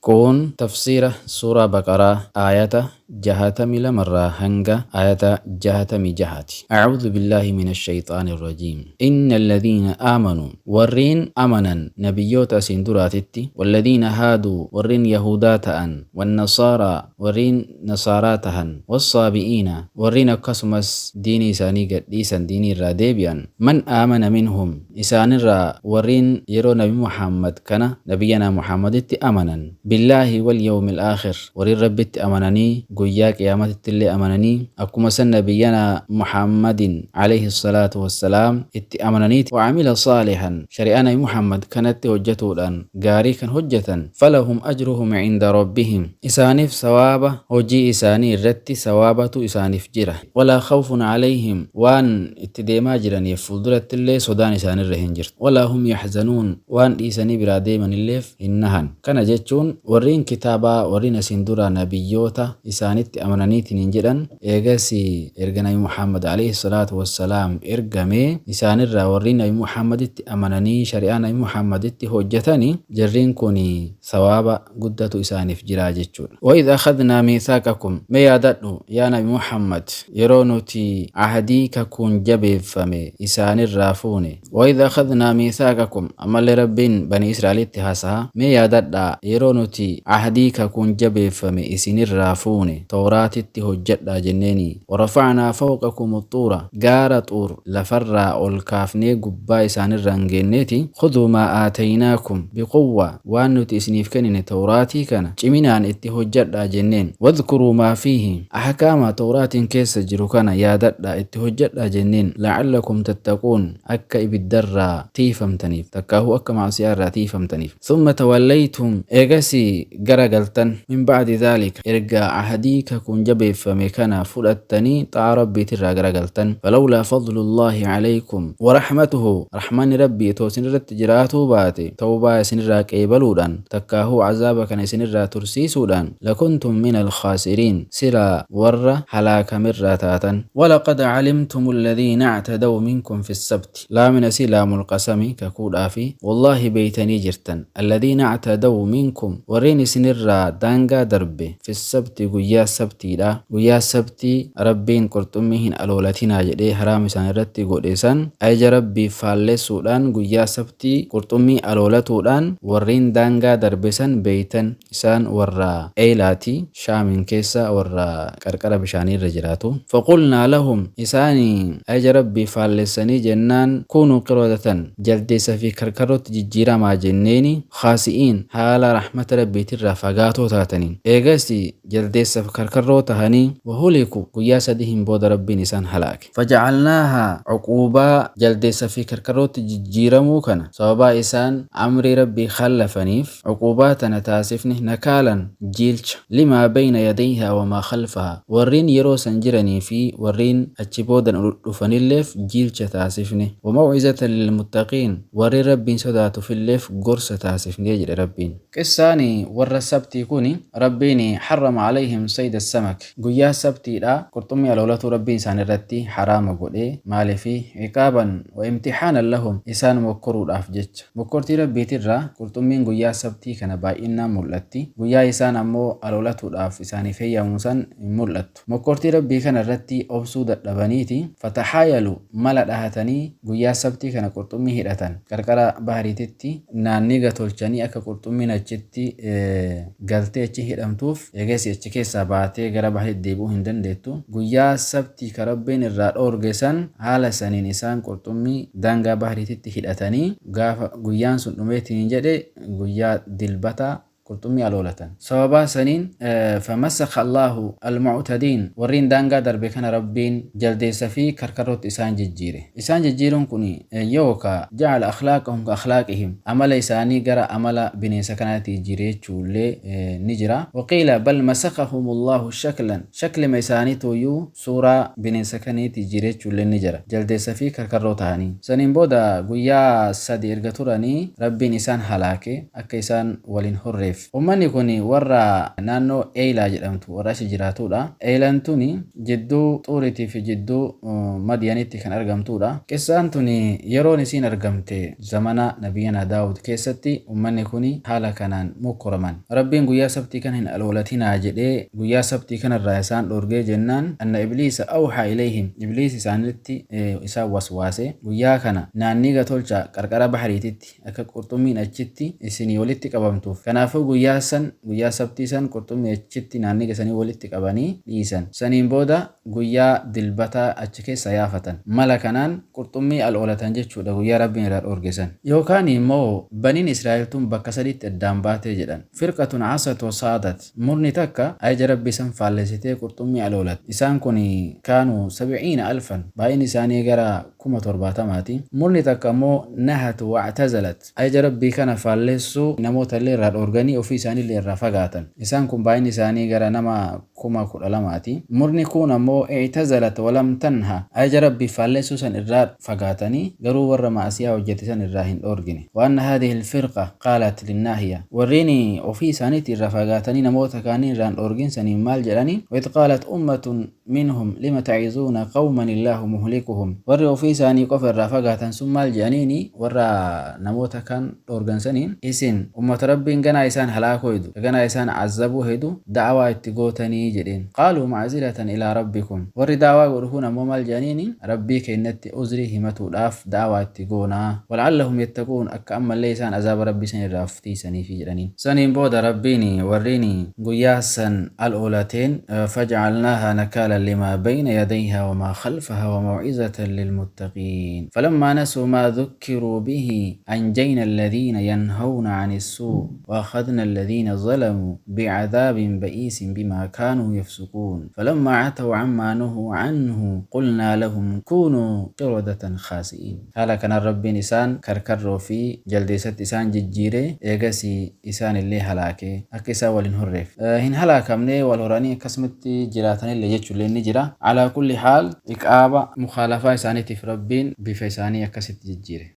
Kun tafsiira Suuraa Baqaraa aayata 62 irraa hanga aayata 66ti. A'uudhu billaahi mina shayxaani rajiim. Inna alladhiina aamanuu, warriin amanan nabiyyoota asiin duraatitti, walladhiina haaduu, warriin yahuudaa ta'an, wannasaaraa, warriin nasaaraa tahan, wassaabi'iina, warriin akkasumas diinii isaanii gad dhiisan, diinii irraa deebi'an, man aamana minhum, Isaanirraa warreen yeroo nabi Muhammad kana, nabiyyanaa Muhammaditti amanan, billaahi wal yawmil aakhir, warreen Rabbitti amananii guyyaa qiyaamatittillee amananii, akkuma san nabiyyanaa Muhammadin aleyhi salaatu wassalaam itti amananiiti, wa amila saalihan, shari'aa nabi Muhammad kanatti hojjatuudhaan gaarii kan hojjatan, falahum ajruhum inda rabbihim, isaaniif sawaaba hojii isaanii irratti sawaabatu isaaniif jira, walaa khawfun aleyhim, waan itti deemaa jiraniif fuuldurattillee sodaan isaanirra hin jirtu. Walaa hum yaxzanuun, waan dhiisanii biraa deemanilleef hin nahan. Kana jechuun warriin kitaabaa warriin asiin dura nabiyyoota isaanitti amananiitiniin jedhan eegasii erga nabi Muhammad aleyhi salaatu wassalaam ergamee isaanirraa warriin nabi Muhammaditti amananii shari'aa nabi Muhammaditti hojjatani jarriin kuni sawaaba guddatu isaaniif jira jechuudha. Wa'idh akhadnaa miithaaqakum, mee yaadadhu yaa nabi Muhammad yeroo nuti ahdii kakuun jabeeffame isaanirraa fuune. Wa'idh akhadnaa miithaaqakum, ammallee Rabbiin banii Israa'elitti haasaha, mee yaadadhaa yeroo nuti ahdii kakuun jabeeffame isinirraa fuune, Tawraatitti hojjadhaa jenneeni. Warafa'naa fawqakumu xuura, gaara Xuur lafarraa ol kaafnee gubbaa isaanirraan geenneeti, khudhuu maa aataynaakum biquwwa, waan nuti isiniif kennine Tawraatii kana ciminaan itti hojjadhaa jenneen. Wadhkuruu maa fiihi, ahkaama Tawraatiin keessa jiru kana yaadadhaa itti hojjadhaa jenneen. La'allakum tattaquun, akka ibiddarraa tiiyfamtaniif, takkaahuu akka ma'siyaa irraa tiiyfamtaniif. Thumma tawallaytum, eegasii gara galtan, min ba'di dhaalika, erga ahdii kakuun jabeeffame kana fudhattanii xaa'aa Rabbiitirraa gara galtan. Falawlaa fadlullaahi alaykum wa rahmatuhu, rahmanni Rabbii otoo isinirratti jiraatuu baate, tawbaa isinirraa qeebaluudhaan, takkaahuu azaaba kana isinirraa tursiisuudhaan, lakuntum minal khaasiriin, silaa warra halaakamerraa taatan. Walaqad calimtumu alladhiina ictadaw minkum fissabti, laamin asii laamul qasami, kakuudhaafi, wallaahi beeytanii jirtan, alladhiina ictadaw minkum, warreen isinirraa daangaa darbe, fissabti, guyyaa sabtiidhaa, guyyaa sabtii Rabbiin qurxummii hin aloolatinaa jedhee haraam isaanirratti godhe san ajaja Rabbii faallessuudhaan guyyaa sabtii qurxummii aloolatuudhaan warreen daangaa darbe san beeytan, isaan warra Eylaati, Shaamiin keessa warra qarqara bishaanii irra jiraatu. Faqulnaa lahum, isaani ajaja Rabbii faallessanii jennaan, kuunuu qiradatan, jaldeessa fi karkarrootti jijjiiramaa jenneeni, khaasi'iin, haala rahmata Rabbiitirraa fagaatoo taataniin. Eegasii jaldeessa fi karkarroo tahanii, wahuliku, guyyaa sadihiin booda Rabbiin isaan halaake. Faja'alnaahaa, uquubaa jaldeessa fi karkarrootti jijjiiramuu kana sababaa isaan amrii Rabbii khallafaniif uquubaa tana taasifne, nakaalan, jiilcha, limaa bayna yadayhaa wamaa khalfahaa, warreen yeroo san jiranii fi warreen achi boodan dhufanilleef jiilcha taasifne, wamaw'izatan lilmuttaqiin, warreen Rabbiin sodaatufilleef gorsa taasifne jedhe Rabbiin. Qissaan warra sabtii kuni Rabbiin harrama alayhim sayda samak, guyyaa sabtiidha qurxummii aloolatuu Rabbiin isaanirratti haraama godhe, maaliifi? Iqaaban wa imtihaanan lahum, isaan mokkoruudhaaf jecha. Mokkortii Rabbiitirraa qurxummiin guyyaa sabtii kana baay'innaan mul'atti, guyyaa isaan ammoo aloolatuudhaaf isaaniif heeyyamu san hin mul'attu. Mokkortii Rabbii kana irratti obsuu dadhabaniiti fataxaayalu, mala dhahatanii guyyaa sabtii kana qurxummii hidhatan. Qarqara bahriititti naanniga tolchanii akka qurxummiin achitti galtee achi hidhamtuuf, eegasii achi keessaa baatee gara bahriitti deebi'uu hin dandeettu. Guyyaa sabtii ka Rabbiin irraa dhoorge san haala saniin isaan qurxummii daangaa bahriititti hidhatanii gaafa guyyaan sun dhumeetiin jedhe guyyaa dilbataa qurxummii aloolatan. Sababaa saniin famasakha Allaahu al-mu'tadiin, warreen daangaa darbe kana Rabbiin jaldeessa fi karkarrootti isaan jijjiire. Isaan jijjiiruun kun yookaa ja'ala akhlaaqahum ka akhlaaqihim, amala isaanii gara amala bineensa kanaatti jijjiire jechuullee ni jira. Waqiila bal masakhahumullaahu shaklan, shaklima isaaniituuyyuu suuraa bineensa kaniitti jijjiire jechuulleen ni jira. Jaldeessa fi karkarroo tahanii. Saniin booda guyyaa sadi erga turanii Rabbiin isaan halaake, akka isaan wal hin horreef. jijjiireef. Ummanni kun warra naannoo Eeylaa jedhamtu warra achi jiraatudha. Eeylaan tuni jidduu Xuuriitii fi jidduu Madiyanitti kan argamtudha. Qissaan tuni yeroon isiin argamte zamana Nabiyyanaa Daawud keessatti ummanni kun haala kanaan mokkoraman. Rabbiin guyyaa sabtii kana hin aloolatinaa jedhee guyyaa sabtii kanarraa isaan dhorgee jennaan, anna ibliisa awhaa ilayhim, ibliis isaanitti isaan waswaase, guyyaa kana naanniga tolcha qarqara bahariititti akka qurxummiin achitti isinii walitti qabamtuuf. Kanaafuu guyyaa san, guyyaa sabtii san, qurxummii achitti naanniga sanii walitti qabanii dhiisan. Saniin booda guyyaa dilbataa achi keessa yaafatan. Mala kanaan qurxummii al'oolatan jechuudha guyyaa Rabbiin irraa dhoorge san. Yookaan immoo baniin Israa'el tun bakka sadiitti addaan baatee jedhan. Firqatun asat wa saadat. Murni takka ajaja Rabbii san faallessitee qurxummii al'oolatte. Isaan kun kaanuu sab'iina alfan. Baay'inni isaanii gara 70,000ti. Murni takka immoo nahat wa'tazalat. Ajaja Rabbii kana faallessuu namoota illee irraa dhoorganii ofii isaanii illee irraa fagaatan. Isaan kun baay'inni isaanii gara nama 12,000ti. Murni kuun ammoo i'tazalat walam tanha. Ajaja Rabbii faallessuu san irraa fagaatanii garuu warra ma'asiyaa hojjete san irraa hin dhoorgine. Wa anna haadhihi al-firqa qaalat linnaahiya. Warriin ofii isaaniitti irraa fagaatanii namoota kaanii irraa hin dhoorgin saniin maal jedhani? Wa idh qaalat ummatun minhum lima ta'izuuna qawman illaahu muhlikuhum. Warri ofii isaanii qofa irraa fagaatan sun maal jedhaniini warra namoota kaan dhoorgan saniin, isin ummata Rabbiin ganaa isaan halaakuu hedu, ka ganaa isaan azzabuu hedu da'awaa itti gootanii jedheen. Qaaluu ma'ziratan ilaa rabbikum. Warri da'awaa godhu kun ammoo maal jedhaniini, Rabbii keennatti uzrii himatuudhaaf da'awaa itti goonaa. Wala'allahum yattaquun, akka ammallee isaan azaaba Rabbii san irraa of tiysaniifi jedhaniin. Saniin booda Rabbiin warriin guyyaa san al'oolateen, faja'alnaahaa nakaalan limaa bayna yadayhaa wamaa khalfahaa wamaw'izatan lilmuttaqiin. Falammaa nasuu maa dhukkiruu bihi anjayna alladhiina yanhawna ani ssuu wa akhadna alladhiina zalamuu bi'adhaabin ba'iisin bimaa kaanuu yafsuquun. Falammaa ataw ammaa nuhuu anhu qulnaa lahum kuunuu qiradatan khaasi'iin. Haala kanaan Rabbiin isaan karkarroo fi jaldeessatti isaan jijjiire, eegasii isaanillee halaake. Akka isaan wal hin horreef. Hin halaakamne, wal horanii akkasumatti jiraatanillee jechuulleen ni jira. Alaa kulli haal iqaaba mukhaalafaa isaaniitiif Rabbiin bifa isaanii akkasitti jijjiire.